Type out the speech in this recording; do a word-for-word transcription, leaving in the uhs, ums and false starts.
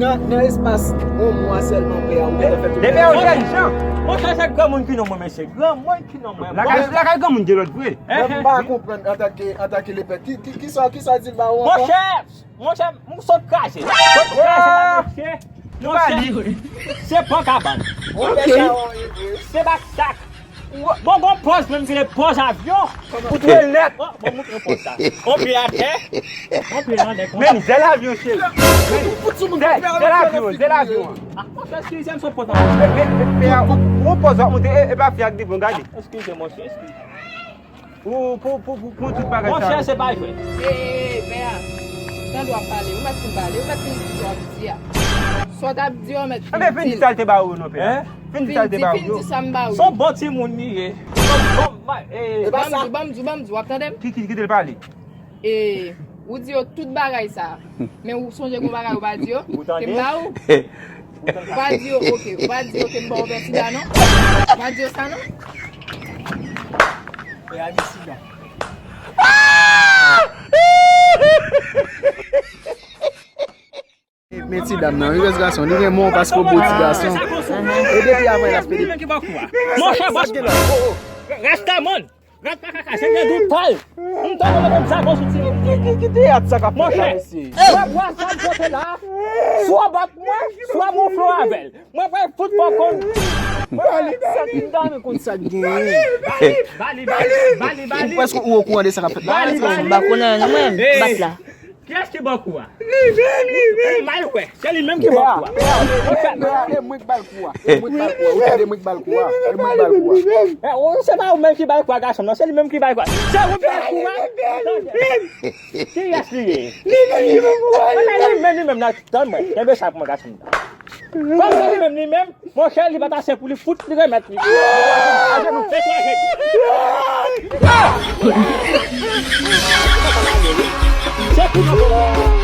Nan, nan espas yon mwa sèlman, pè a, ou gentan fè tout bagay. Depi yon jèn jan. Monchè, se granmoun ki non mwen, mesye. Granmoun ki non mwen. Lakay, lakay granmoun gen lòt vre. Mwen m pa konprann antanke, antanke lepè. Ki, ki, kisa, kisa w di l ba ou ankò? Monchè, monchè, m sot kraze. Sot kraze la, mesye. Monchè, se pran kabann. Ok. Se bak sak. Bon, gon pòz menm ki rele pòz avyon. Ou dwe lèt. Bon, bon, montre pòz sa. On pye atè. On pye nan nèg. Men, zèl avyon, cheri. Zèl, zèl avyon, zèl avyon. Ah, monchè, eskize m, se pòz avyon. Men, men, men, men, ou, ou pòz w ap monte, e, e pa fi ak devan, gade. Eskize, monchè, eskize. Ou, pou, pou, pou, pou tout bagay sa. Monchè, se pa jwèt. E, e, pè a, tande w ap pale, ou mèt fin pale, ou mèt fin di sa w ap di a. Sa w t ap di a, ou mèt fin di. Anben, fin di sa l te ba ou, non, pè a. Fin di sa l te ba ou yo. Fin di sa m ba ou yo. Se yon bon timoun li ye. Bon, bon, e. Ban m di, ban m di, ban m di, w ap tande m? Ki, ki, kite l pale. E, ou di yo tout bagay sa. Men ou sonje gon bagay ou pa di yo? Ou tande? Ke m ba ou? Ou pa di yo, ok. Ou pa di yo ke m ba w pèsida, non? Ou pa di yo sa, non? Pè a gen sida. Men ti dam nan, wi, rès gason, li renmen w paske w bo ti gason. E depi avan, l ap pede. Monchè, bòs mwen. Rastaman. Rat pa ka kache, gen dout pal. M tande w mete m sa bon sou ti. Ki, ki, ki teyat sa k ap fèt la, mesye? Monchè, wè bwa sa m pote la. Swa w bat mwen, swa m wonfle w avè l. Mwen pral fout fò konn. Mwen pral sa ki m ta renmen konn sa k genyen. Bali, bali, bali, bali. Ou prèske ou okouran de sa k ap fèt la. Bali, bali. M pa konnen anyen, mwen, m bat la. Kiyès ki ba w kou a? Li menm, li menm. M mal wè. Se li menm ki ba w kou a. Pè a, pè a, e mwen k ba l kou a. E mwen k ba l kou a. Ou tande, mwen k ba l kou a. E mwen k ba l kou a. E, ou, se pa ou menm ki ba l kou a, gason, non. Se li menm ki ba l kou a. Se ou ki ba l kou a. Kiyès li ye? Li menm, li menm, li menm. Li menm, li menm, nan, tann mwen. Kenbe sa pou mwen, gason. Kòm se li menm, li menm, monchè, li pa t ase pou li fout, li remèt li. Ajenou, fè twa jedi. Se pou nou.